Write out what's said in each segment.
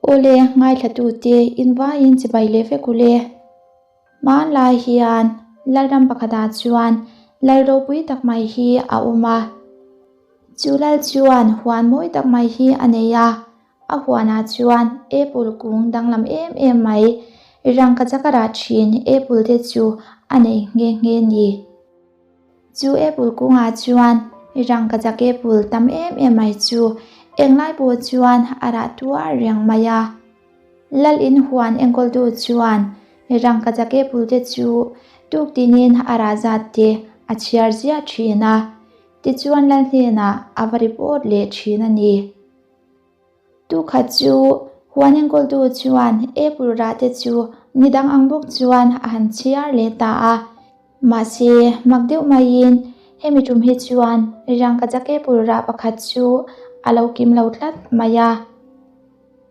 Awle, ngaithlatute invaiin chibai leh vek ule. Hmanlai hian Lalram pakhatah chuan Lal ropui tak mai hi a awm a. Chu Lal chuan huan mawi tak mai hi a nei a, a huanah chuan apple kung danglam em em mai rangkachak a rah thin apple te chu a nei nghe nghe ni. Chu apple kungah chuan rangkachak apple tam em em mai chu englai pawh chuan a rah tuar reng mai a. Lal in huan enkawltu chuan rangkachak apple te chu tuk tinin a rah zat te a chhiar ziah thin a, tichuan lal hnenah a va report leh thin a ni. Tukhat chu huan enkawltu chuan apple rah te chu ni dang ang bawk chuan a han chhiar leh ta a. Mahse, mak deuh maiin hemi tum hi chuan rangkachak apple rah pakhat chu a lo kim lo tlat mai a.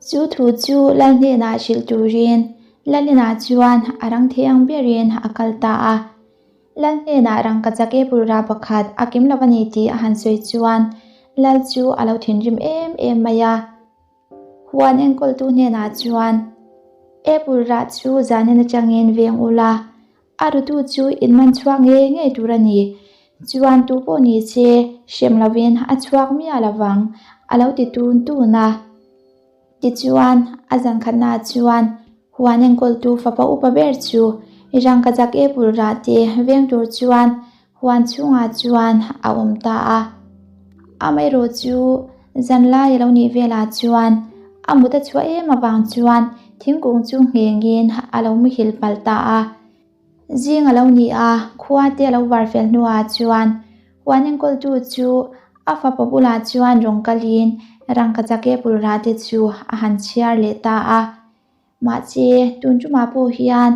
Chu thu chu lal hnenah hrilh turin Lalinah chuan a rang thei ang berin a kal ta a. Lal hnenah rangkachak apple rah pakhat a kim lo a ni tih a han sawi chuan Lal chu a lo thinrim em em mai a. Huan enkawltu hnenah chuan, Apple rah chu zanin atangin veng ula, a rutu chu in man chhuak ngei ngei tur a ni. Chuan tu pawh ni se hrem lovin a chhuak miah lovang, a lo ti tun tun a. Tichuan, a zan khatnaah chuan huan enkawltu fapa upa ber chu rangkachak apple rah te veng tur chuan huan chhungah chuan a awm ta a. Amaherawh chu zanlai a lo nih velah chuan a mut a chhuah em avang chuan thingkung chu nghengin a lo muhil palh ta a. Zing a lo ni a, khua te a lo var fel hnuah chuan huan enkawltu chu a fapa bulah chuan rawn kalin rangkachak apple rah te chu a han chhiar leh ta a. Mahse, tun tumah pawh hian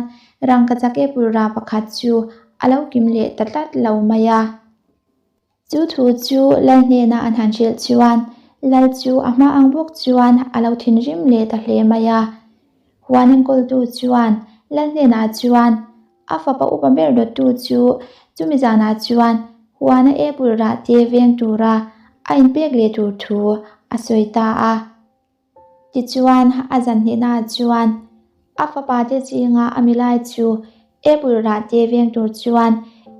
rangkachak apple rah pakhat chu a lo kim leh ta tlat lo mai a. Chu thu chu Lal hnena an han hrilh chuan Lal chu a hma ang bawk chuan a lo thinrim leh ta hle mai a. Huan enkawltu chuan Lal hnenah chuan a fapa upa ber dawttu chu chumi zanah chuan huana apple rah te veng tura a inpek leh tur thu a sawi ta a. Tichuan, a zan hnihnaah chuan a fapa te zinga a milai chu apple rah te veng tur chuan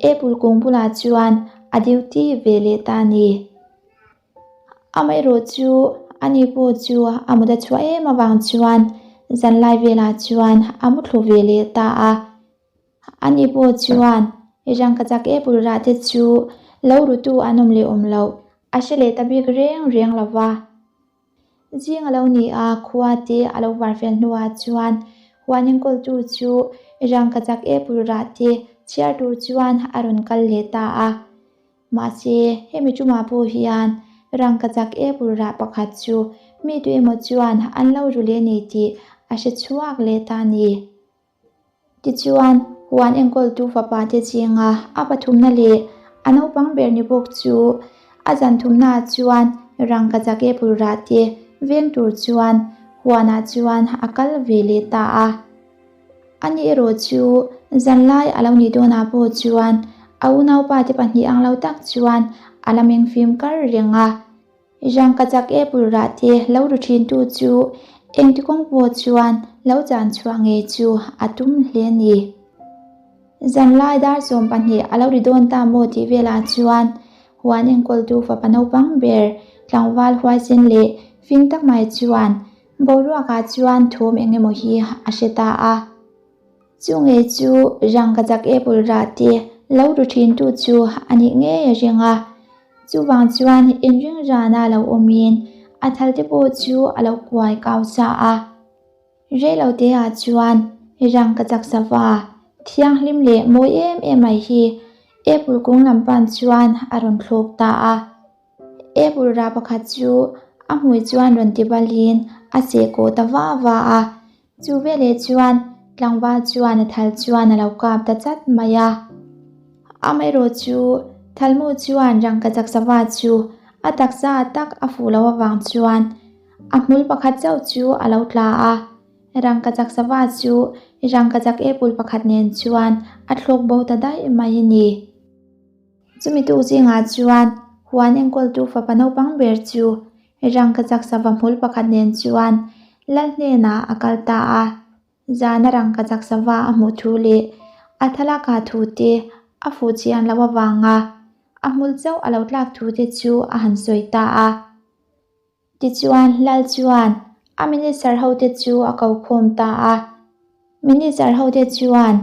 apple kung bulah chuan a duty ve leh ta a ni. Amaherawh chu ani pawh chu a mut a chhuah em avang chuan zanlai velah chuan a muthlu ve leh ta a. Ani pawh chuan rangkachak apple rah te chu lo rutu an awm leh awm loh a hre leh ta bik reng reng lo va. Zing a lo ni a, khua te a lo var fel hnuah chuan huan enkawltu chu rangkachak apple rah te chhiar tur chuan a rawn kal leh ta a. Mahse, hemi tumah pawh hian rangkachak apple rah pakhat chu mi tu emaw chuan an lo ru leh nei tih a hre chhuak leh ta a ni. Tichuan, huan enkawltu fapa te zinga a pathumna leh a naupang ber ni bawk chu a zan thumnaah chuan rangkachak apple rah te veng tur chuan huanah chuan a kal ve leh ta a. Ani erawh chu zanlai a lo nih dawnah pawh chuan a unaupa te pahnih ang lo tak chuan a la mengfim kar reng a. Rangkachak apple rah te lo ru thin tu chu engti kawng pawh chuan lo chan chhuah ngei chu a tum hle a ni. Zanlai dar 12 a lo ri dawn ta maw tih velah chuan huan enkawltu fapa naupang ber tlangval huaisen leh fing tak mai chuan boruakah chuan thawm eng emaw hi a hre ta a. Chu ngei chu rangkachak apple rah te lo ru thin tu chu a nih ngei a ring a. Chuvang chuan inring rana lo awmin a thal te pawh chu a lo kuai kau sa a. Reilo te ah chuan rangkachak sava thianghlim leh mawi em em mai hi apple kung lam pan chuan a rawn thlawk ta a. Apple rah pakhat chu a hmui chuan rawn ti balin a seh kawh ta va va a. Chu veleh chuan tlangval chuan a thal chuan a lo kap ta chat mai a. Amaherawh chu Thalmu chuan rangkachak sava chu a taksa tak a fuh loh avang chuan a hmul pakhat chauh chu a lo tla a. Rangkachak sava chu rangkachak apple pakhat nen chuan a thlawk bo ta daih mai a ni. Chumi tuk zingah chuan huan enkawltu fapa naupang ber chu rangkachak sava hmul pakhat nen chuan. Lal hnenah a kal ta a. Zana rangkachak sava a hmuh thu leh a thlalaka thu te a fuh chian loh avanga a hmul chauh a lo tlak thu te chu a han sawi ta a. Tichuan, Lal chuan a minister hote chu a ko khawm ta a. Minister hote chuan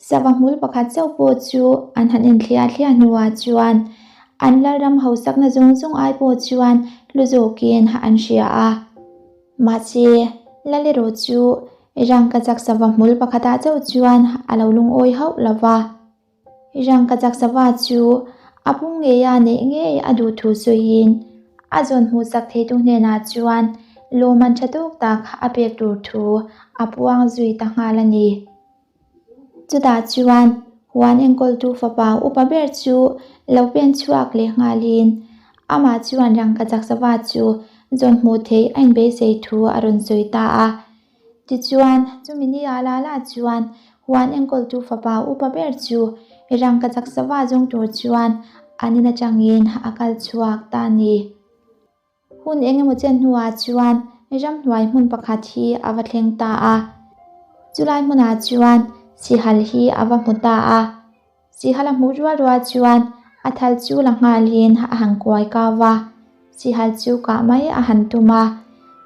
sava hmul pakhat chauh pawh chu an han inthliah thliah hnuah chuan an Lalram hausakna zawng zawng ai pawh chuan hlu zawkin an hria a. Mahse, Lal erawh chu rangkachak sava hmul pakhatah chauh chuan a lo lungawi hauh lo va. Rangkachak sava chu a pum ngeia neih ngei a duh thu sawiin a zawn hmuhsak theitu hnenah chuan lawmman tha tawk tak a pek tur thu a puang zui ta nghal a ni. Chutah chuan huan enkawltu fapa upa ber chu lo pen chhuak leh nghalin amah chuan rangkachak sava chu zawn hmuh theih a inbeisei thu a rawn sawi ta a. Tichuan, chumi ni ah la la chuan huan enkawltu fapa upa ber chu rangkachak sava zawng tur chuan an in atangin a kal chhuak ta a ni. Hun eng emaw chen hnuah chuan ramhnuai hmun pakhat hi a va thleng ta a. Chulai hmunah chuan sihal hi a va hmu ta a. Sihal a hmuh rual rual chuan a thal chu la nghalin a han kuai kau va, sihal chu kah mai a han tum a.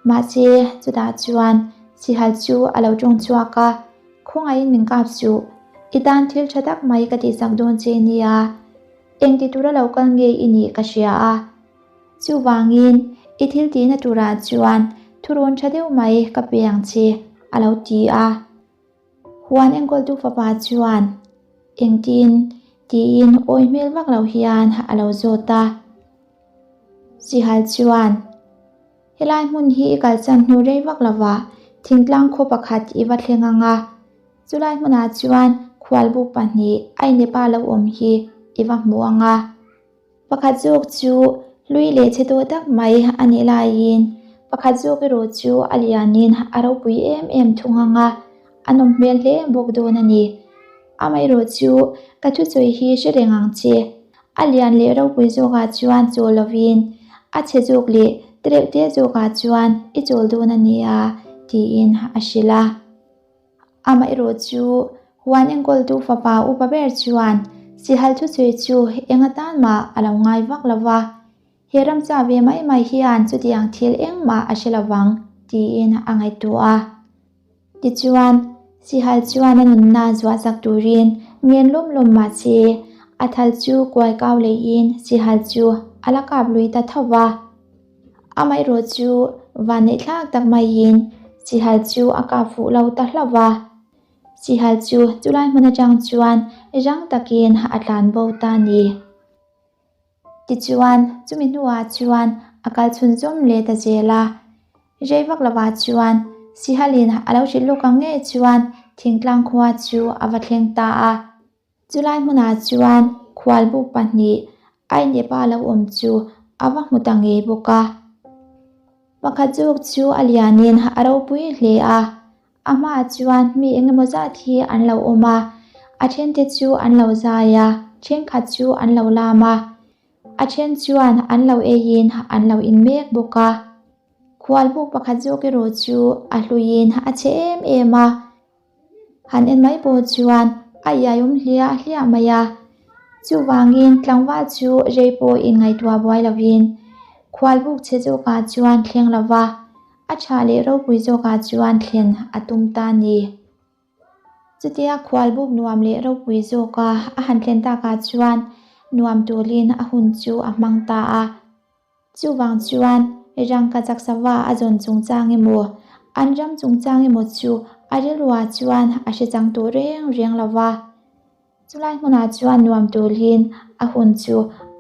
Mahse, chutah chuan sihal chu a lo tawng chhuak a, Khawngaihin min kap suh, i tan thil tha tak mai ka tihsak dawn che nia, engti tura lo kal nge i nih ka hria a. Chuvangin, i thil tihna turah chuan thurawn tha deuh mai ka pe ang che, a lo ti a. Huan enkawltu fapa chuan engtin tiin awi hmel vak lo hian a lo zawt a. Sihal chuan, Helai hmun hi i kalsan hnu rei vak lovah thingtlang khaw pakhat i va thleng ang a, chulai hmunah chuan khualbuk pahnih a inepa lo awm hi i va hmu ang a. Pakhat zawk chu hlui leh chhe tawh tak mai a nih laiin pakhat zawk erawh chu a lianin a ropui em em thung ang a, a nawm hmel hle bawk dawn a ni. Amaherawh chu ka thusawi hi hre reng ang che, a lian leh ropui zawkah chuan chawl lovin a chhe zawk leh tereuh te zawkah chuan i chawl dawn a nia tiin a hrilh a. Amaherawh chu huan enkawltu fapa upa ber chuan sihal thusawi chu eng atan mah a lo ngai vak lo va, he ramcha ve mai mai hian chutiang thil engmah a hre lovang tiin a ngaihtuah a. Tichuan, sihal chuan a nunna zuahsak turin ngen lawm lawm mah se, a thal chu kuai kau leiin sihal chu a la kap lui ta tho va. Amaherawh chu vanneihthlak tak maiin sihal chu a kap fuh lo ta hlauh va. Sihal chu chulai hmun atang chuan rang takin a tlan bo ta a ni. Tichuan, chumi hnuah chuan a kal chhunzawm leh ta zel a. Rei vak lovah chuan sihalin a lo hrilh lawk ang ngei chuan thingtlang khua chu a va thleng ta a. Chulai hmunah chuan khualbuk pahnih a inepa lo awm chu a va hmu ta ngei bawk a. Pakhat zawk chu a lianin a ropui hle a, a hmaah chuan mi eng emaw zat hi an lo awm a, a thente chu an lo zai a, thenkhat chu an lo lam a, a then chuan an lo eiin an lo in mek bawk a. Khualbuk pakhat zawk erawh chu a hluiin a chhe em em a. Han en mai pawh chuan a iaiawm hliah hliah mai a, chuvangin tlangval chu rei pawh inngaihtuah buai lovin khualbuk chhe zawkah chuan thleng lo va, a tha leh ropui zawkah chuan thlen a tum ta a ni. Chutia khualbuk nuam leh ropui zawka a han thlen takah chuan nuam tulin a hun chu a hmang ta a. Chuvang chuan rangka chaksava a zawn chungchang emaw, an ram chungchang emaw chu a rilruah chuan a hre chang tawh reng reng lo va. Chulai hmunah chuan nuam tulin a hun chu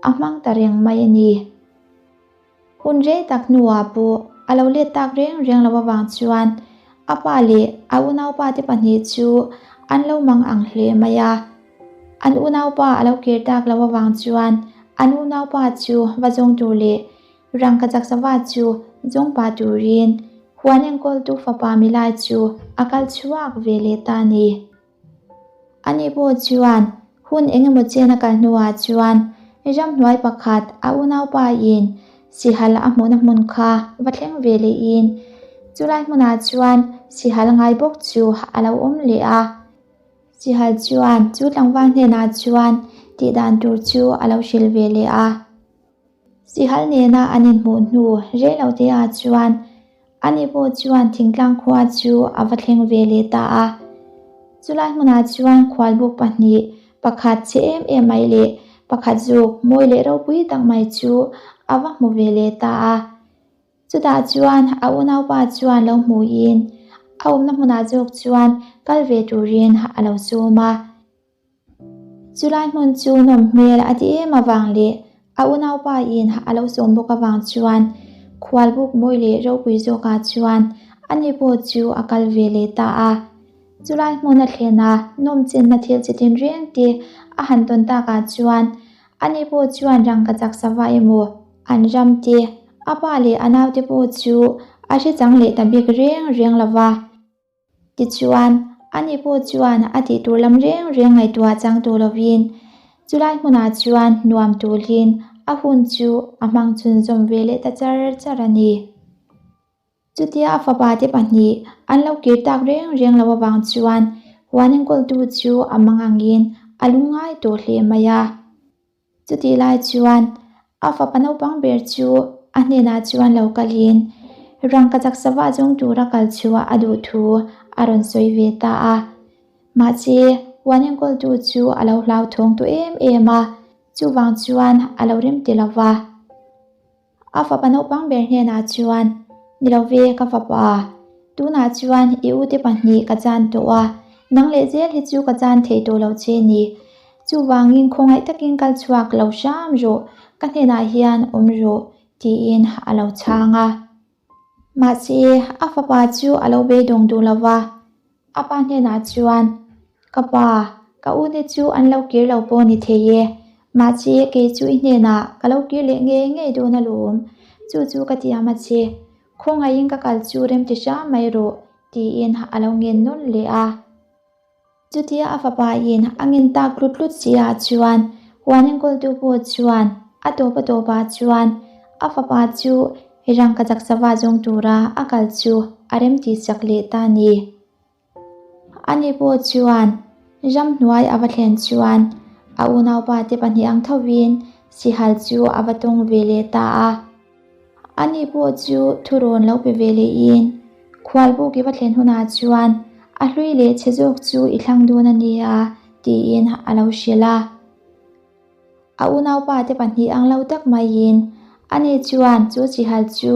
a hmang ta reng mai a ni. Hun rei tak hnuah pawh a lo let tak reng reng lo avang chuan a pa leh a unaupa te pahnih chu an lo mang ang hle mai a. An unaupa a lo kir tak lo avang chuan an unaupa chu va zawng tur leh rangkachak sava chu zawng pah turin huan enkawltu fapa milai chu a kal chhuak ve leh ta a ni. Ani pawh chuan hun eng emaw chen a kal hnuah chuan ramhnuai pakhat a unaupa in sihal a hmuhna hmun kha va thleng ve lehin. Chulai hmunah chuan sihal ngai bawk chu a lo awm leh a. Sihal chuan chu tlangval hnenah chuan tih dan tur chu a lo hrilh ve leh a. Sihal nena an inhmuh hnu rei lo te ah chuan ani pawh chuan thingtlang khua chu a va thleng ve leh ta a. Chulai hmunah chuan khualbuk pahnih, pakhat che em em mai leh pakhat zawk mawi leh ropui tak mai chu a va hmu ve leh ta a. Chutah chuan a unaupa chuan lo hmuhin a awmna hmunah zawk chuan kal ve turin a lo sawm a. Chulai hmun chu nawm hmel a ti em avang leh a unaupa in a lo sawm bawk avang chuan khualbuk mawi leh ropui zawkah chuan ani pawh chu a kal ve leh ta a. Chulai hmun a thlen a nawm chenna thil chi tinreng te a han tawn takah chuan ani pawh chuan rangkachak sava emaw an ram te, a pa leh a naute pawh chu a hre chang leh ta bik reng reng lo va. Tichuan, ani pawh chuan a tih tur lam reng reng ngaihtuah chang tawh lovin, chulai hmunah chuan nuam tulin a hun chu a hmang chhunzawm ve leh ta char char a ni. Chutia a fapa te pahnih an lo kir tak reng reng lo avang chuan huan enkawltu chu a mang angin a lungngai tawh hle mai a. Chutih lai chuan a fapa naupang ber chu a hnenah chuan lo kalin rangkachak sava zawng tura kal chhuah a duh thu a rawn sawi ve ta a. Mahse, huan enkawltu chu a lo hlauthawng tawh em em a, chuvang chuan a lo rem ti lo va. A fapa naupang ber hnenah chuan, Ni lo ve, ka fapa. Tunah chuan i ute pahnih ka chan tawh a, nang leh zel hi chu ka chan thei tawh lo che ni. Chuvangin khawngaih takin kal chhuak lo hram rawh, ka hnenah hian awm rawh, tiin a lo chhang a. Mahse, a fapa chu a lo beidawng duh lo va. A pa hnenah chuan, Ka pa, ka ute chu an lo kir lo pawh ni thei e. Mahse, kei chu i hnenah ka lo kir leh ngei ngei dawn alawm. Chu chu ka tiam a che. Khawngaihin ka kal chu rem ti hram mai rawh, tiin a lo ngen nawn leh a. Chutia a fapa in a ngen tak tlut tlut si ah chuan huan enkawltu pawh chuan a tawp a tawp ah chuan a fapa chu rangkachak sava zawng tura a kal chu a rem tih sak leh ta a ni. Ani pawh chuan ramhnuai a va thlen chuan a unaupa te pahnih ang thovin sihal chu a va tawng ve leh ta a. Ani pawh chu thurawn lo pe ve lehin khualbuk i va thlen hunah chuan a hlui leh chhe zawk chu i thlang dawn a nia tiin a lo hrilh a. A unaupa te pahnih ang lo tak maiin ani chuan chu chihal chu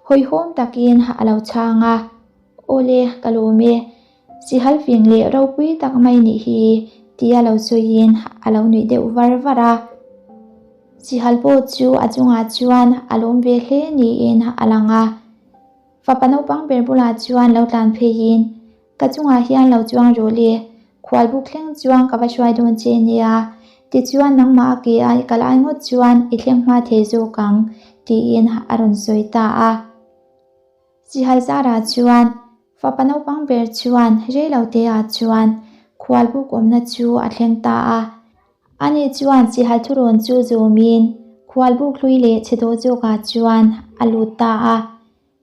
hawihhawm takin a lo chhang a, Awle, ka lawm e, chihal fing leh ropui tak mai nih hi tia lo sawiin a lo nuih deuh var var a. Chihal pawh chu a chungah chuan a lawm ve hle niin a lang a. Fapa naupang ber bulah chuan lo tlan pheiin, Ka chungah hian lo chuang rawh le, khualbuk thleng chuan ka va hruai dawn che nia, tichuan nangmah a ke a i kal ai ngawt chuan i thleng hma thei zawk ang, tiin a rawn sawi ta a. Sihal zarah chuan fapa naupang ber chuan reilo te ah chuan khualbuk awmna chu a thleng ta a. Ani chuan sihal thurawn chu zawmin khualbuk hlui leh chhe tawh zawkah chuan a lut ta a.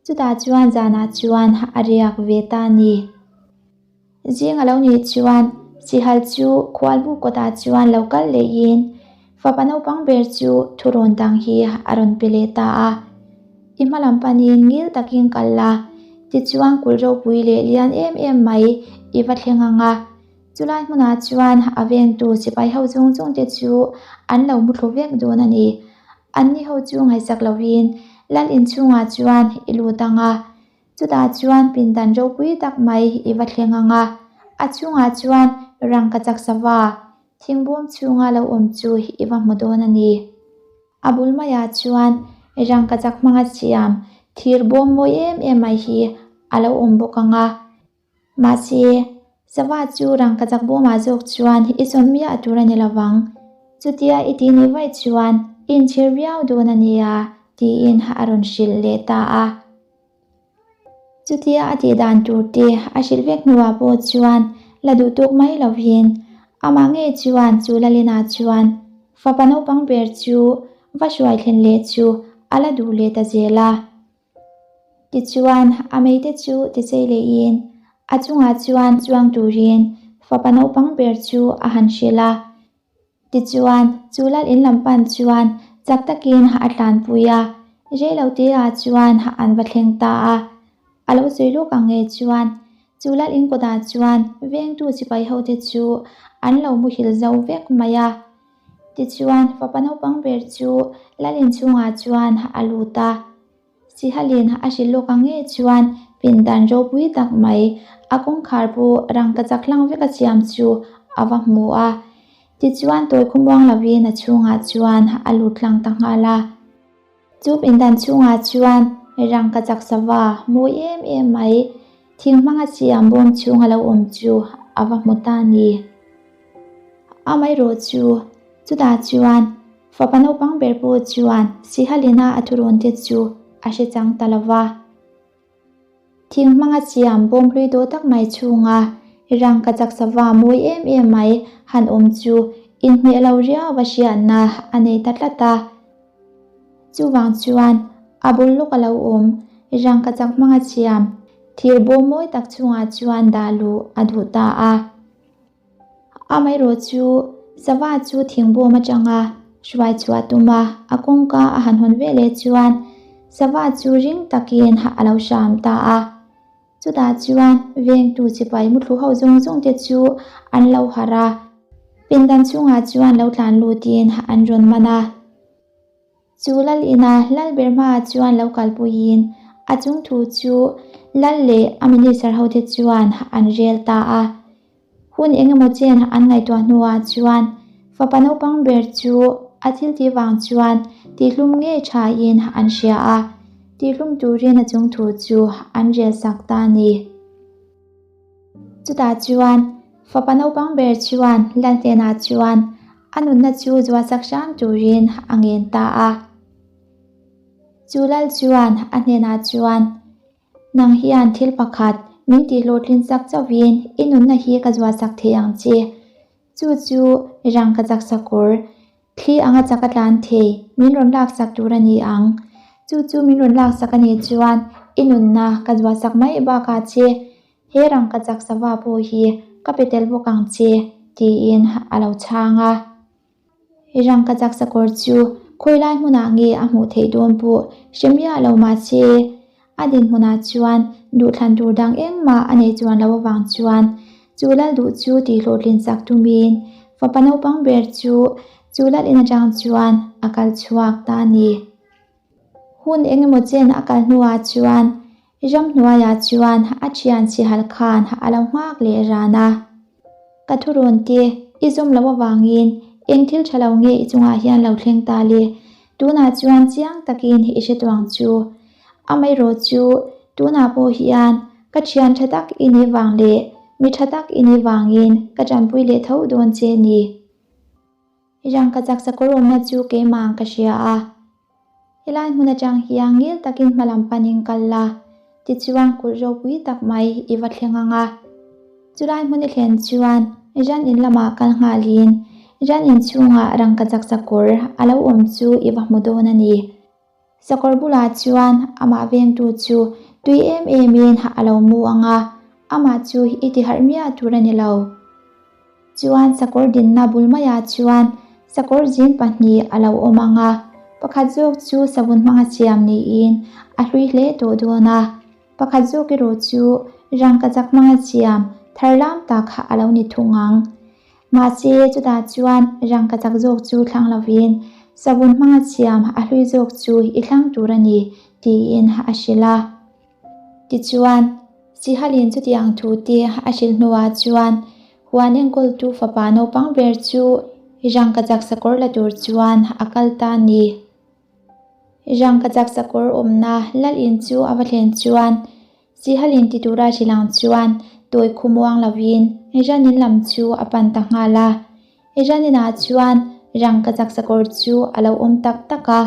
Chutah chuan zanah chuan a riak ve ta a ni. Zing a lo nih chuan sihal chu khualbuk kawtah chuan lo kal lehin fapa naupang ber chu thurawn dang hi a rawn pe leh ta a. I hma lam panin ngil takin kal la, tichuan kulh ropui leh lian em em mai i va thleng ang a. Chulai hmunah chuan a vengtu sipai ho zawng zawng te chu an lo muthlu vek dawn a ni. Anni ho chu ngaihsak lovin lal inchhungah chuan i lut ang a. Chutah chuan pindan ropui tak mai i va thleng ang a, a chungah chuan rangkachak sava, thingbawm chhunga lo awm chu i va hmu dawn a ni. A bul maiah chuan rangkachak hmanga siam thir bawm mawi em em mai hi a lo awm bawk ang a. Mahse, sava chu rangkachak bawmah zawk chuan i sawn miah tur a ni lo vang. Chutia i tih nih vaih chuan i inchhir viau dawn a nia, tiin a rawn hrilh leh ta a. Chutia a tih dan tur te a hrilh vek hnuah pawh chuan la duh tawk mai lovin amah ngei chuan chu Lalina chuan fapa naupang ber chu va hruai thlen leh chu a la duh leh ta zel a. Tichuan, a meite chu tichei lehin a chungah chuan chuang turin fapa naupang ber chu a han hrilh a. Tichuan, chu lal in lam pan chuan chak takin a tlanpui a, reiloteah chuan an va thleng ta a. A lo sawi lawk ang nge chuan chu lal in kawtah chuan vengtu sipai hote chu an lo muhil zo vek mai a. Tichuan, fapa naupang ber chu lal in chhungah chuan a lut a. Sihalin a hrilh lawk ang nge chuan pindan ropui tak mai a kawngkhar pawh rangkachak hlang vek a siam chu a va hmu a. Tichuan tawi khawmuang lovin a chhungah chuan a lut tlang ta nghal a. Chu pindan chhungah chuan rangkachak sava mawi em em mai thing hmanga siam bawm chhung a lo awm chu a va hmu ta a ni. Amaherawh chu chutah chuan Fapa naupang ber pawh chuan Sihalina a thurawn te chu a hre chang ta lo va. Thing hmanga siam bawm hlui dawh tak mai chhunga rangkachak sava mawi em em mai han awm chu inhmeh lo riau va hriatna a nei ta tlat a. Chuvang chuan a bul lawk a lo awm rangkachak hmanga siam thir bawm mawi tak chhungah chuan dah luh a duh ta a. Amaherawh chu sava chu thingbawm atanga hruai chhuah tum a, a kawngka a han hawn veleh chuan sava chu ring takin a lo hram ta a. Chutah chuan vengtu sipai muthlu ho zawng zawng te chu an lo harh a, pindan chhungah chuan lo tlan lutin an rawn man a. Chu lal ina lal ber hmaah chuan lo kalpuiin a chung thu chu lal leh a minister hote chuan an rel ta a. Hun eng emaw chen an ngaihtuah hnuah chuan fapa naupang ber chu a thil tih vang chuan tihhlum ngei thain an hria a, tihhlum turin a chung thu chu an rel sak ta a ni. Chutah chuan fapa naupang ber chuan lal hnenah chuan A nunna chu zuahsak hram turin a ngen ta a. Chu lal chuan a hnenah chuan, Nang hian thil pakhat min tihhlawhtlin sak chauhin i nunna hi ka zuahsak thei ang che. Chu chu rangkachak sakawr, thli anga chak a tlan thei, min rawn laksak tur a ni ang. Chu chu min rawn laksak a nih chuan i nunna ka zuahsak mai bakah che He rangkachak sava pawh hi ka pe tel bawk ang che, tiin a lo chhang a. Rangkachak sakawr chu khawi lai hmunah nge a hmuh theih dawn pawh hre miah lo mah se, a dinhmunah chuan duhthlan tur dang engmah a nei chuan lo avang chuan chu lal duh chu tihhlawhtlin sak tumin fapa naupang ber chu chu lal in atang chuan a kal chhuak ta a ni. Hun engemaw chen a kal hnuah chuan Ramhnuaiah chuan a thian chihal khan a lo nghak leh ran a. Ka thurawn te i zawm loh avangin eng thil tha lo nge i chungah hian lo thleng ta le? Tunah chuan chiang takin i hre tuang chu. Amaherawh chu tunah pawh hian ka thian tha tak i nih vang leh mi tha tak i nih vangin ka tanpui leh tho dawn che ni. Rangkachak sakawr awmna chu keimah ang ka hria a. Helai hmun atang hian ngil takin hmalam panin kal la, tichuan kulh ropui tak mai i va thleng ang a. Chulai hmun i thlen chuan ran in lamah kal nghalin ran in chhungah rangkachak sakawr a lo awm chu i va hmu dawn a ni. Sakawr bulah chuan amah vengtu chu tui em emin a lo mu ang a, amah chu i ti harh miah tur a ni lo. Chuan sakawr dinna bul maiah chuan sakawr zin pahnih a lo awm ang a, pakhat zawk chu savun hmanga siam niin a hlui hle tawh dawn a, pakhat zawk erawh chu rangkachak hmanga siam tharlam tak a lo ni thung ang. Mahse, chutah chuan rangkachak zawk chu thlang lovin savun hmanga siam a hlui zawk chu i thlang tur a ni, tiin a hrilh a. Tichuan, Sihalin chutiang thu te a hrilh hnuah chuan huan enkawltu fapa naupang ber chu rangkachak sakawr la tur chuan a kal ta a ni. Rangkachak sakawr awmna lal in chu a va thlen chuan Sihalin ti tura hrilh ang chuan tawi khumuang lovin Ranin lam chu a pan ta nghal a. Raninah chuan rangkachak sakawr chu a lo awm tak tak a.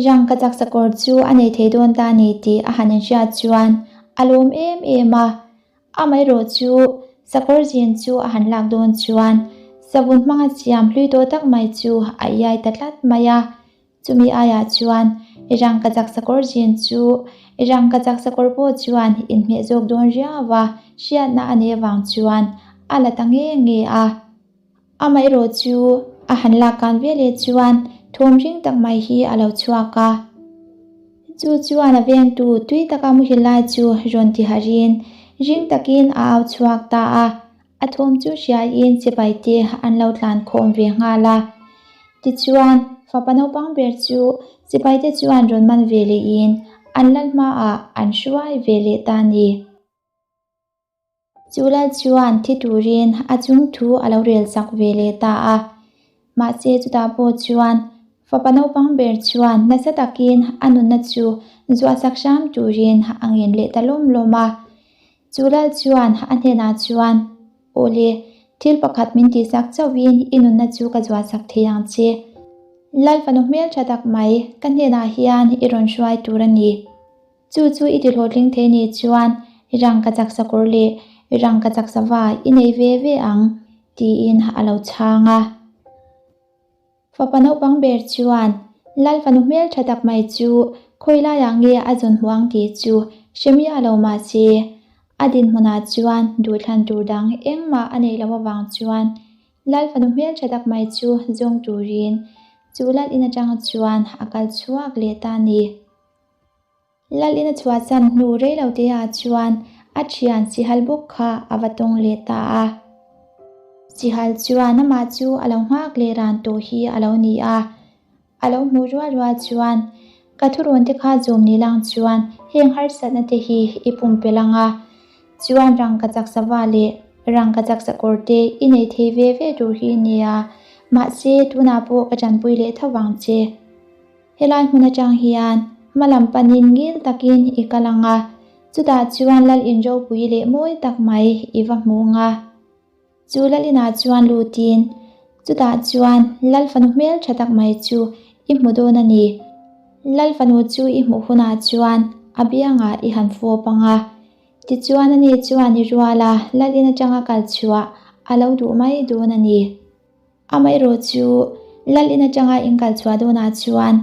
Rangkachak sakawr chu a nei thei dawn ta ni tih a han inhriat chuan a lawm em em a. Amaherawh chu sakawr zin chu a han lak dawn chuan savun hmanga siam hlui tawh tak mai chu a iai ta tlat mai a. Chumi aiah chuan Rangkachak sakawr zin chu rangkachak sakawr pawh chuan inhmeh zawk dawn riau a, hriatna a neih avang chuan a la ta nge nge a. Amaherawh chu a han lak kan ve leh chuan thawm ring tak mai hi a lo chhuak a. Chu chuan a vengtu tui taka muhil lai chu rawn ti harhin ring takin a au chhuak ta a. A thawm chu hriain sipai te an lo tlan khawm ve nghal a. Tichuan, fapa naupang ber chu sipai te chuan rawn man ve lehin an lal hmaah an hruai ve leh ta a ni. Chu lal chuan thi turin a chung thu a lo rel chak ve leh ta a. Mahse chutah pawh chuan fapa naupang ber chuan nasa takin a nunna chu zuahsak hram turin a ngen leh ta lawm lawm a. Chu lal chuan a hnenah chuan, Awle, thil pakhat min tihsak chauhin i nunna chu ka zuahsak thei ang che. Lal fanu hmeltha tak mai ka hnenah hian i rawn hruai tur a ni. Chu chu i ti hlawhtling thei nih chuan rangkachak sakawr leh rangkachak sava i nei ve ve ang, tiin a lo chhang a. Fapa naupang ber chuan Lal fanu hmel tha tak mai chu khawi laiah nge a zawn hmu ang tih chu hre miah lo mah se, a dinhmunah chuan duhthlan tur dang engmah a neih loh avang chuan Lal fanu hmel tha tak mai chu zawng turin chu Lal in atang chuan a kal chhuak leh ta a ni. Lalin a chhuahsan hnu rei lo te ah chuan a thian Sihal bawk kha a va tawng leh ta a. Sihal chuan amah chu a lo nghak leh ran tawh hi a lo ni a. A lo hmuh rual rual chuan, Ka thurawn te kha zawm ni lang chuan heng harsatna te hi i pumpelh ang a, chuan rangkachak sava leh rangkachak sakawr te i nei thei ve ve tur hi nia, mahse tunah pawh ka tanpui leh tho vang che. Helai hmun atang hian hma lam panin ngil takin i kal ang a, chutah chuan lal in ropui leh mawi tak mai i va hmu ang a. Chu lal inah chuan lutin, chutah chuan lal fanu hmel tha tak mai chu i hmu dawn a ni. Lal fanu chu i hmuh hunah chuan a biangah i han fawp ang a, tichuan ani chuan i rual a, lal in atanga kal chhuah a lo duh mai dawn a ni. Amaherawh chu, Lal in atanga in kal chhuah dawnah chuan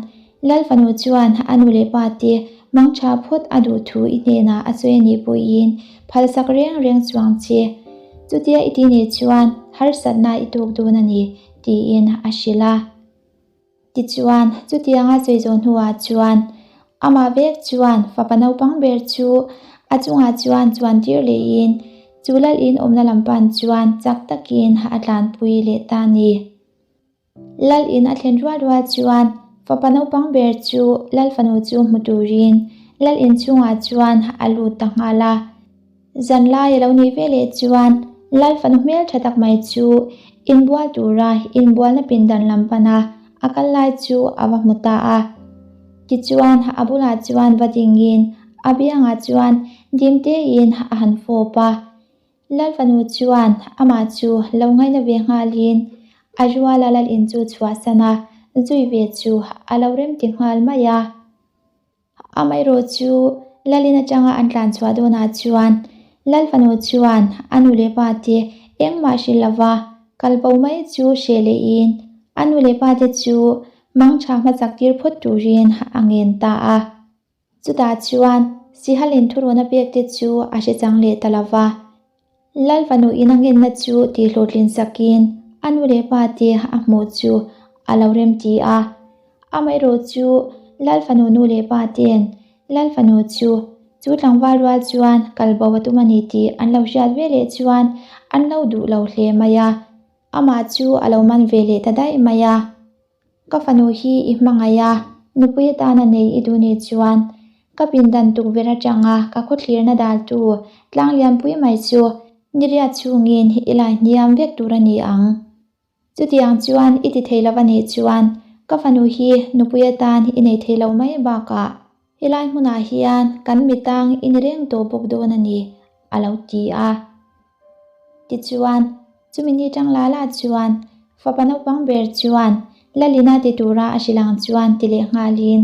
Lal fanu chuan a nu leh pa te mangtha phawt a duh thu i hnenah a sawi a nih pawhin phalsak reng reng chuang che. Chutia i ti nih chuan harsatna i tuk dawn a ni, tiin a hrilh a. Tichuan, chutianga sawi zawh hnuah chuan amah vek chuan fapa naupang ber chu a chungah chuan chuan tir lehin chu lal in awmna lam pan chuan chak takin a tlanpui leh ta a ni. Lal in a thlen rual rual chuan fapa naupang ber chu lal fanu chu hmu turin lal in chungah chuan a lut ta nghal a. Zan lai a lo nih ve leh chuan Lal fanu hmel tha tak mai chu inbual tura inbualna pindan lam pana a kal lai chu a va hmu ta a. Tichuan a bulah chuan va dingin a biangah chuan dim tein a han fawp a. Lal fanu chuan amah chu lo ngaina ve nghalin a ruala lal in chu chhuahsan a, zui ve chu a lo remti nghal mai a. Amaherawh chu Lalin atanga an tlan chhuah dawnah chuan Lal fanu chuan a nu leh pa te engmah hrilh lova kal bo mai chu hreh lehin a nu leh pa te chu mangtha hmasak tir phawt turin a ngen ta a. Chutah chuan Sihalin thuruna pek te chu a hre chang leh ta lova. Lal fanu in a ngenna chu tihhlawhtlin sakin a nu leh pa te a hmuh chu a lo rem ti a. Amaherawh chu Lal fanu nu leh pa ten Lal fanu chu chu tlangval rual chuan kal bo a tum a ni tih an lo hriat ve leh chuan an lo duh lo hle mai a. Amah chu a lo man ve leh ta daih mai a. Ka fanu hi i hmangaih a, nupui atana nei i duh nih chuan ka pindan tukverh atanga ka khawthlirna daltu tlang lianpui mai chu niriat chhungin i lai hniam vek tur a ni ang. Chutiang chuan i ti thei lo a nih chuan ka fanu hi nupui atan i nei thei lo mai bakah helai hmunah hian kan mitang i ni reng tawh bawk dawn a ni, a lo ti a. Tichuan, chumi ni tang la la chuan fapa naupang ber chuan Lalina ti tura a hrilh ang chuan ti leh nghalin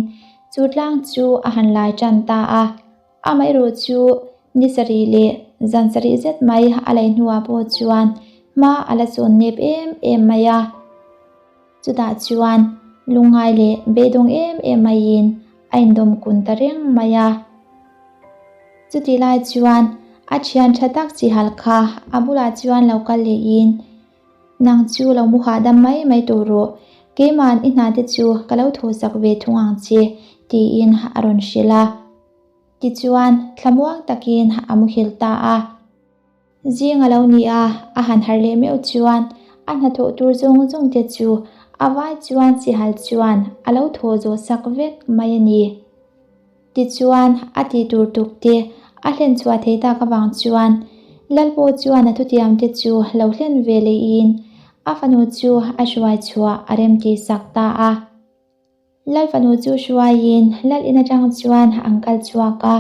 chu tlang chu a han lai tan ta a. Amaherawh chu ni sarih leh zan sarih zet mai a lei hnuah pawh chuan hma a la chawn nep em em mai a. Chutah chuan lungngai leh beidawng em em maiin a indawm kun ta reng mai a. Chutih lai chuan a thian tha tak Sihal kha a bulah chuan lo kal lehin, Nang chu lo mu hahdam mai mai tawh rawh, keima'n i hna te chu ka lo thawhsak ve thung ang che, tiin a rawn hrilh a. Tichuan, thlamuang takin a muhil ta a. Zing a lo ni a, a han harh leh meuh chuan a hnathawh tur zawng zawng te chu a vai chuan Sihal chuan a lo thawh zawh sak vek mai a ni. Tichuan, a tih tur tuk te a hlen chhuah thei tak avang chuan Lalpaw chuan a thutiam te chu lo hlen ve lehin a fanu chu a hruai chhuah a remtih sak ta a. Lal fanu chu hruaiin Lal in atang chuan an kal chhuak a,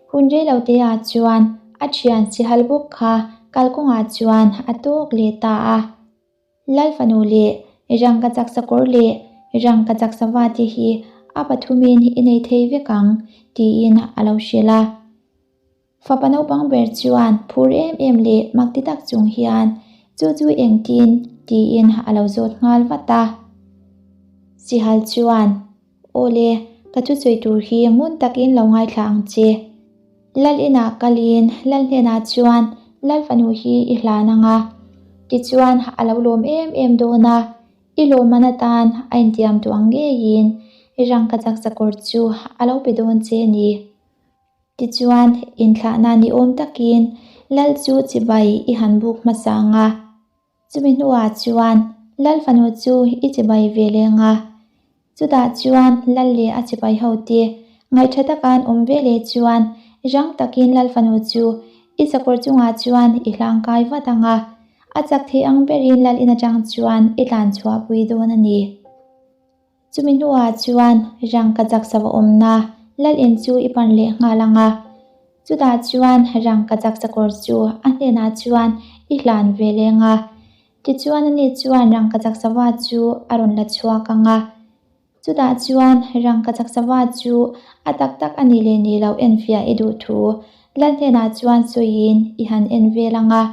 hun rei lo te ah chuan a thian Sihal bawk kha kalkawngah chuan a tawk leh ta a. Lal fanu leh rangkachak sakawr leh rangkachak sava te hi a pathumin i nei thei vek ang tiin a lo hrilh a. Fapa naupang ber chuan phur em em leh mak ti tak chung hian chu chu engtin tiin a lo zawt nghal vat a. Sihal chuan, Aw le, ka thusawi tur hi ngun takin lo ngaithla ang che. Lal inah kalin Lal hnenah chuan Lal fanu hi i hlan ang a, tichuan a lo lawm em em dawn a, i lawmman atan a intiam duh ang ngeiin i rangkachak sakawr chu a lo pe dawn che a ni. Tichuan, inthlahna ni awm takin Lal chu chibai i han buk hmasa ang a. Chumi hnuah chuan Lal fanu chu i chibai ve leng a. Chutah chuan Lal leh a chibai hote ngaihtha taka an awm ve leh chuan rang takin Lal fanu chu i sakawr chungah chuan i hlangkai vat ang a. A chak thei ang berin Lal in atang chuan i tlan chhuahpui dawn a ni. Chumi hnuah chuan rangkachak sava awmna lal in chu i pan leh nghal ang a, chutah chuan rangkachak sakawr chu a hnenah chuan i hlan ve leng a. Tichuan ani chuan rangkachak sava chu a rawn la chhuak ang a, chutah chuan rangkachak sava chu a tak tak a nih leh nih loh enfiah i duh thu lal hnenah chuan sawiin i han en vel ang a.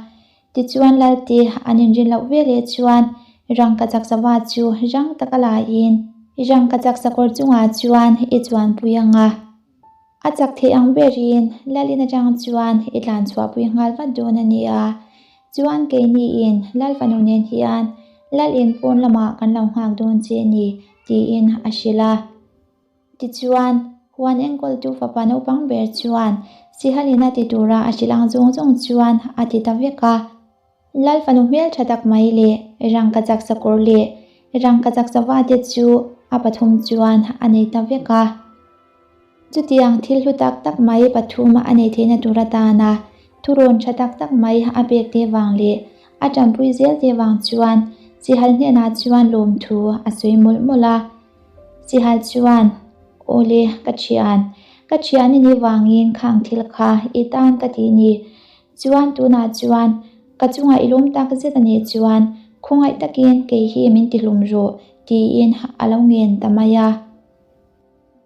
Tichuan Lalte an inrin loh veleh chuan rangkachak sava chu rang taka laiin rangkachak sakawr chungah chuan i chuanpui ang a. A chak theih ang berin Lalin atang chuan i tlan chhuahpui nghal vat dawn a ni a. Chuan keiniin Lal fanu nen hian Lalin pawn lamah kan lo nghak dawn che a ni tiin a hrilh a. Tichuan, huan enkawltu fapa naupang ber chuan Sihalin a ti tura a hrilh ang zawng zawng chuan a ti ta vek a. Lal fanu hmel tha tak mai leh rangkachak sakawr leh rangkachak sava te chu a pathum chuan a nei ta vek a. Chutiang thil hlu tak tak mai pathum a nei theihna tur atana thurawn tha tak tak mai a pek te vang leh a tanpui zel te vang chuan Sihal hnenah chuan lawmthu a sawi mawlh mawlh a. Sihal chuan, Awle, ka thian. Ka thian i nih vangin khang thil kha i tan ka tih ni. Chuan tunah chuan ka chungah i lawm tak zet a nih chuan khawngaih takin kei hi min tihlum rawh, tiin a lo ngen ta mai a.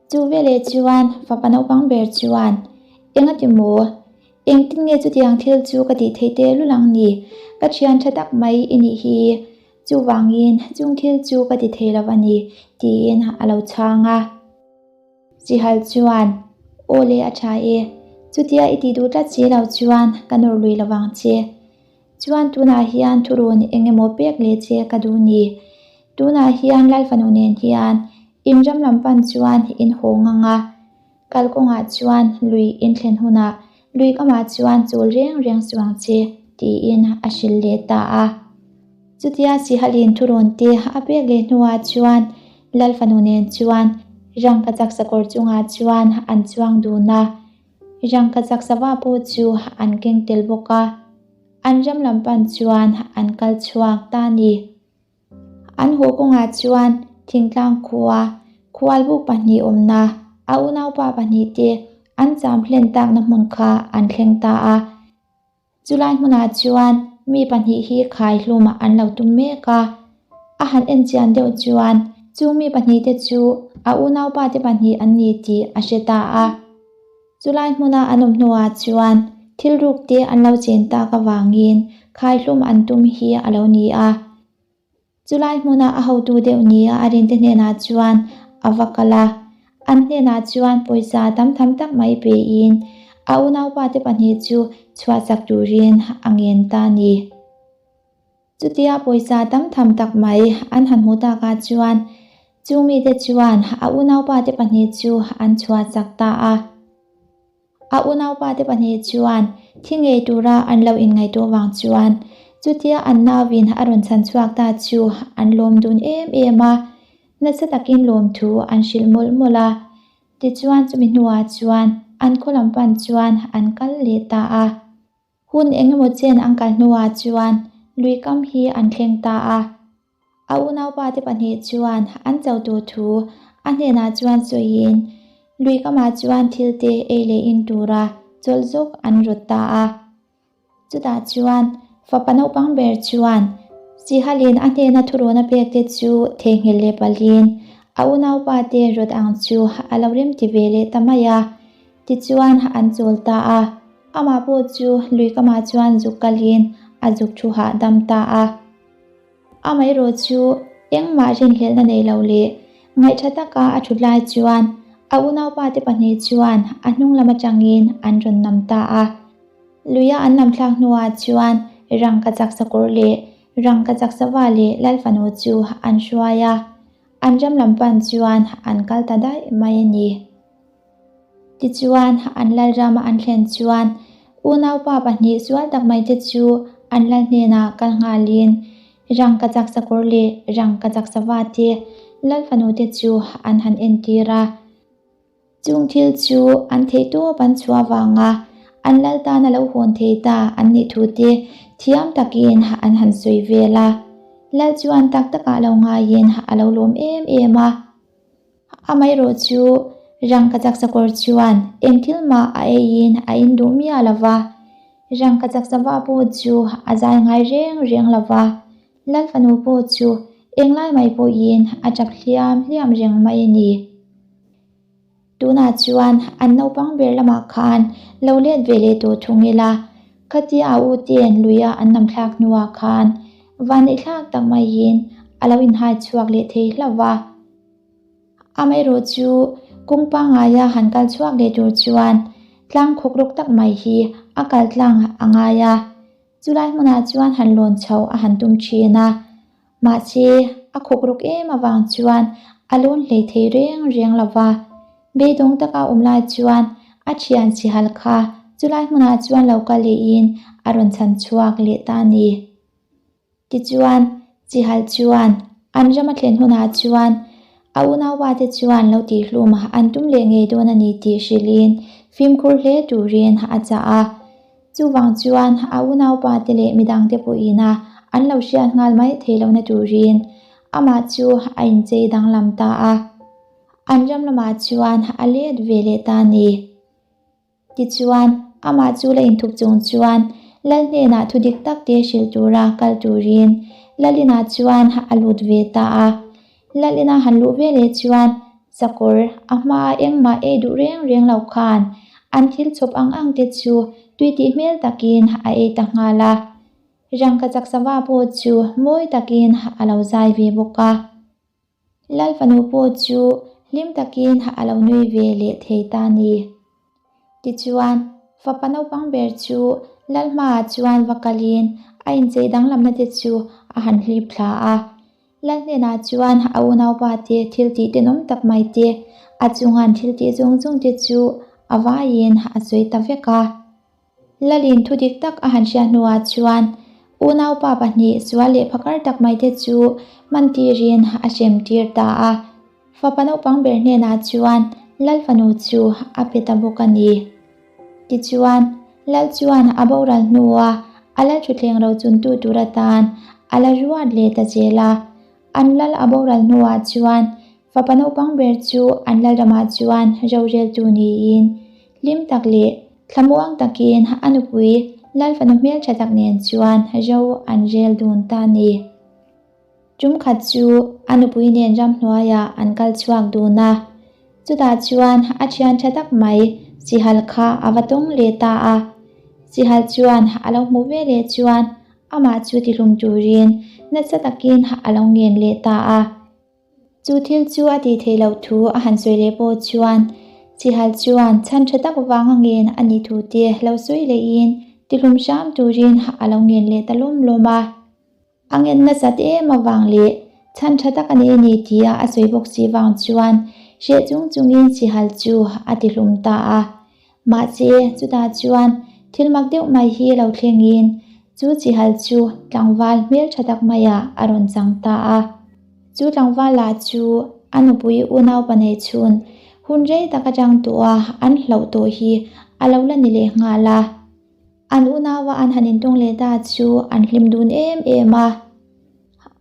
Chu veleh chuan fapa naupang ber chuan, Engati maw? Engtin nge chutiang thil chu ka tih theih tehlul ang ni? Ka thian tha tak mai i nih hi. Chuvangin chung thil chu ka ti thei lo a ni, tiin a lo chhang a. Sihal chuan, Aw le a tha e, chutia i ti duh tlat si lo chuan ka nawr lui lo vang che. Chuan tunah hian thurawn eng emaw pek leh che ka duh ni. Tunah hian Lal fanu nen hian in ram lam pan chuan in haw ngang a. Kalkawngah chuan lui in thlen hunah lui kamah chuan chawl reng reng suh ang che, tiin a hrilh leh ta a. Chutia Sihalin thurawn te a pek leh hnuah chuan Lal fanu nen chuan rangkachak sakawr chungah chuan an chuang dun a, rangkachak sava pawh chu an keng tel bawk a, an ram lam pan chuan an kal chhuak ta a ni. An haw kawngah chuan thingtlang khua, khualbuk pahnih awmna, a unaupa pahnihte an cham hlen takna hmun kha an thleng ta a. Chulai hmunah chuan mi pahnih hi khai hlum an lo tum mek a. A han en chian deuh chuan chung mi pahnihte chu a unaupa te pahnih an ni tih a hre ta a. Chulai hmuna an awm hnuah chuan thil ruk te an lo chen tak avangin khaihlum an tum hi a lo ni a. Chulai hmuna a hotu deuh nia a rinte hnenah chuan a va kal a. An hnenah chuan pawisa tam tham tak mai pein a unaupa te pahnih chu chhuahsak turin a ngen ta a ni. Chutia pawisa tam tham tak mai an han hmuh takah chuan chung mite chuan a unaupa te pahnih chu an chhuahsak ta a. A unaupa te pahnih chuan thi ngei tura an lo inngaihtuah vang chuan chutia an nauin a rawn chhan chhuak ta chu an lawm dun em em a, nasa takin lawmthu an hrilh mawlh mawlh a. Tichuan chumi hnuah chuan an khaw lam pan chuan an kal leh ta a. Hun engemaw chen an kal hnuah chuan lui kam hi an thleng ta a. A unaupa te pahnih chuan an cho tur thu a hnenah chuan sawiin lui kamah chuan thil te ei leh in tura chawlh zawk an rawt ta a. Chutah chuan fapa naupang ber chuan Sihalin a hnena thurawn a pek te chu theihnghilh leh palhin a unaupa te rawt ang chu a lo remti ve leh ta mai a. Tichuan an chawl ta a, amah pawh chu lui kamah chuan zuk kalin a zuk thu hahdam ta a. Amaherawh chu engmah rinhlelhna nei lo leh ngaihtha taka a thut lai chuan a unaupa te pahnih chuan a hnung lam atangin an rawn nam ta a. Luia an lam thlak hnuah chuan rangkachak sakawr leh rangkachak sava leh Lalfanu chu an hruai a, an ram lam pan chuan an kal ta daih mai a ni. Tichuan, an lalram an thlen chuan unaupa pahnih sual tak mai te chu an lal hnenah kal nghalin rangkachak sakawr leh rangkachak sava te lal fanu te chu an han entir a. Chung thil chu an theihtawp an chhuah vanga an lal tan a lo hawn thei ta an nih thu te thiam takin an han sawi vel a. Lal chuan tak takah lo ngaiin a lo lawm em em a. Amaherawh chu rangkachak sakawr chuan eng thil mah a eiin a in duh miah lo va, rangkachak sava pawh chu a zai ngai reng reng lo va, Lal fanu pawh chu englai mai pawhin a tap hliam hliam reng mai a ni. Tunah chuan an naupang ber lamah khan lo let ve leh tawh thung ila, khatia a u ten luia an nam thlak hnuah khan vanneihthlak tak maiin a lo inhai chhuak leh thei hlauh va. Amaherawh chu kawng pangaia han kal chhuak leh tur chuan tlang khawk rawk tak mai hi a kal tlang a ngai a, chulai hmunah chuan han lawn chho a han tum thin a, mahse a khawk rawk em avang chuan a lawn hlei thei reng reng lo va. Beidawng taka awm lai chuan a thian sihal kha chulai hmunah chuan lo kal lehin a rawn chhan chhuak leh ta a ni. Tichuan, Chihal chuan an ram a thlen hunah chuan a unaupa te chuan lo tihhlum an tum leh ngei dawn a ni tih hrilhin fimkhur hle turin a chah a. Chuvang chuan a unaupa te leh midangte pawhin a an lo hriat nghal mai thei lohna turin amah chu a inchei danglam ta a. An ram lamah chuan a let ve leh ta a ni. Tichuan, amah chu la inthup chung chuan Lal hnenah thu dik tak te hrilh tura kal turin Lalinah chuan a lut ve ta a. Lalina han luh ve leh chuan sakawr a hmaa engmah ei duh reng reng lo khan an thil chhawp ang ang te chu tui tih hmel takin a ei ta nghal a. Rangkachak sava pawh chu mawi takin a lo zai ve bawk a. Lal fanu pawh chu hlim takin a lo nui ve leh thei ta a ni. Tichuan, fapa naupang ber chu Lal hmaah chuan va kalin a inchei danglamna te chu a han hlip thla a. Lal hnenah chuan a unaupa te thil tih tenawm tak mai te, a chungan thil tih zawng zawng te chu a vaiin a sawi ta vek a. Lalin thu dik tak a han hriat hnuah chuan unaupa pahnih sual leh phakar tak mai te chu man tirin a hrem tir ta a. Fapa naupang ber hnenah chuan Lal fanu chu a pe ta bawk a ni. Tichuan, Lal chuan a boral hnua a lal thutthleng rochuntu tur atan a la ruat leh ta zel a. An lal a boral hnuah chuan fapa naupang ber chu an lalramah chuan roreltu niin hlim tak leh thlamuang takin a nupui lal fanu hmeltha tak nen chuan ro an rel dun ta a ni. Tum khat chu a nupui nen ramhnuaiah an kal chhuak dun a, chutah chuan a thian tha tak mai Sihal kha a va tawng leh ta a. Sihal chuan a lo hmuh veleh chuan Amah chu tihlum turin nasa takin a lo ngen leh ta a. Chu thil chu a tih theih loh thu a han sawi leh pawh chuan Sihal chuan chhan tha tak vanga ngen a nih thu te lo sawi lehin tihlum hram turin a lo ngen leh ta lawm lawm a. A ngen nasat em avang leh chhan tha tak a nei a ni tia a sawi bawk si vang chuan hreh chung chungin Sihal chu a tihlum ta a. Mahse, chutah chuan thil mak deuh mai hi lo thlengin chu chihal chu tlangval hmel tha tak maiah a rawn chang ta a. Chu tlangval lah chu a nupui unaupa nei chhun hun rei tak atang tawh a an hlauh tawh hi a lo la ni leh nghal a. An unaua an han intawng leh ta chu an hlim dun em em a.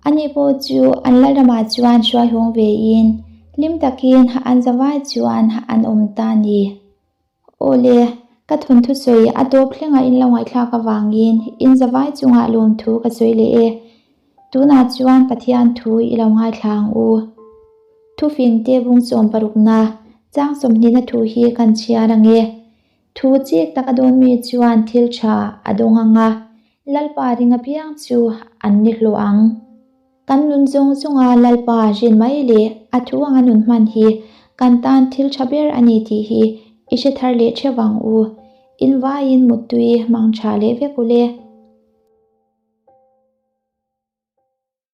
Ani pawh chu an lalramah chuan hruaihawng vein hlim takin an zavai chuan an awm ta a ni. Awle, ka thawnthu sawi a tawp thlengah in lo ngaihthlak avangin in zavai chungah lawmthu ka sawi leh e. Tunah chuan Pathian thu i lo ngaithla ang u. Thufing te bung sawm parukna chang sawmhnihna thu hi kan chhiar ang e. Thu chik tak a dawn mi chuan thil tha a dawng ang a, Lalpa ring apiang chu an ni hlawh ang. Kan nun zawng zawnga Lalpa rin mai leh a thu anga nun hman hi kan tan thil tha ber a ni tih hi i hre thar leh theuh ang u. Invaiin muttui hmang tha leh vek u le.